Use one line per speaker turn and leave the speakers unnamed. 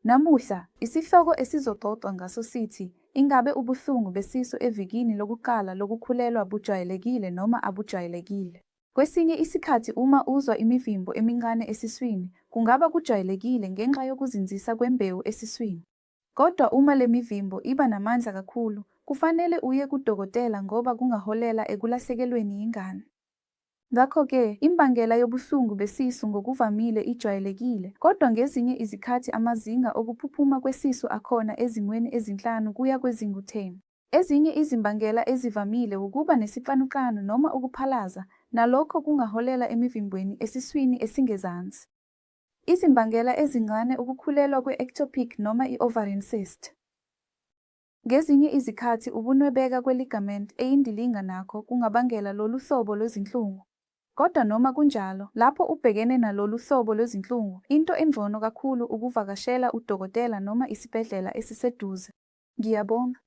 Namuhla, isihloko esizoxoxwa ngaso sithi, Ingabe ubuhlungu besisu evikini lokuqala lokukhulelwa bujwayelekile noma abujwayelekile? Kwesinye isikhathi uma uzwa imivimbo emincane esiswini, kungaba kujwayelekile ngenxa yokuzinzisa kwembewu esiswini. Kodwa uma le mivimbo iba namandla kakhulu, kufanele uye kudokotela ngoba kungaholela ekulahlekelweni yingane. Ngakho-ke, imbangela yobuhlungu besisu ngokuvamile ijwayelekile, kodwa ngezinye izikhathi amazinga okuphuphuma kwesisu akhona ezimweni ezinhlanu kuya kwezingu-10. Ezinye izimbangela ezivamile wukuba nesicanucanu noma ukuphalaza, nalokho kungaholela emivimbweni esiswini esingezansi. Izimbangela ezincane ukukhulelwa kwe-ectopic noma i-ovarian cyst. Ngezinye izikhathi ukunwebeka kwe-ligament eyindilinga nakho kungabangela lolu hlobo lwezinhlungu. Kodwa noma kunjalo, lapho ubhekene nalolu hlobo lwezinhlungu, into engcono kakhulu ukuvakashela udokotela noma isibhedlela esiseduze. Ngiyabonga.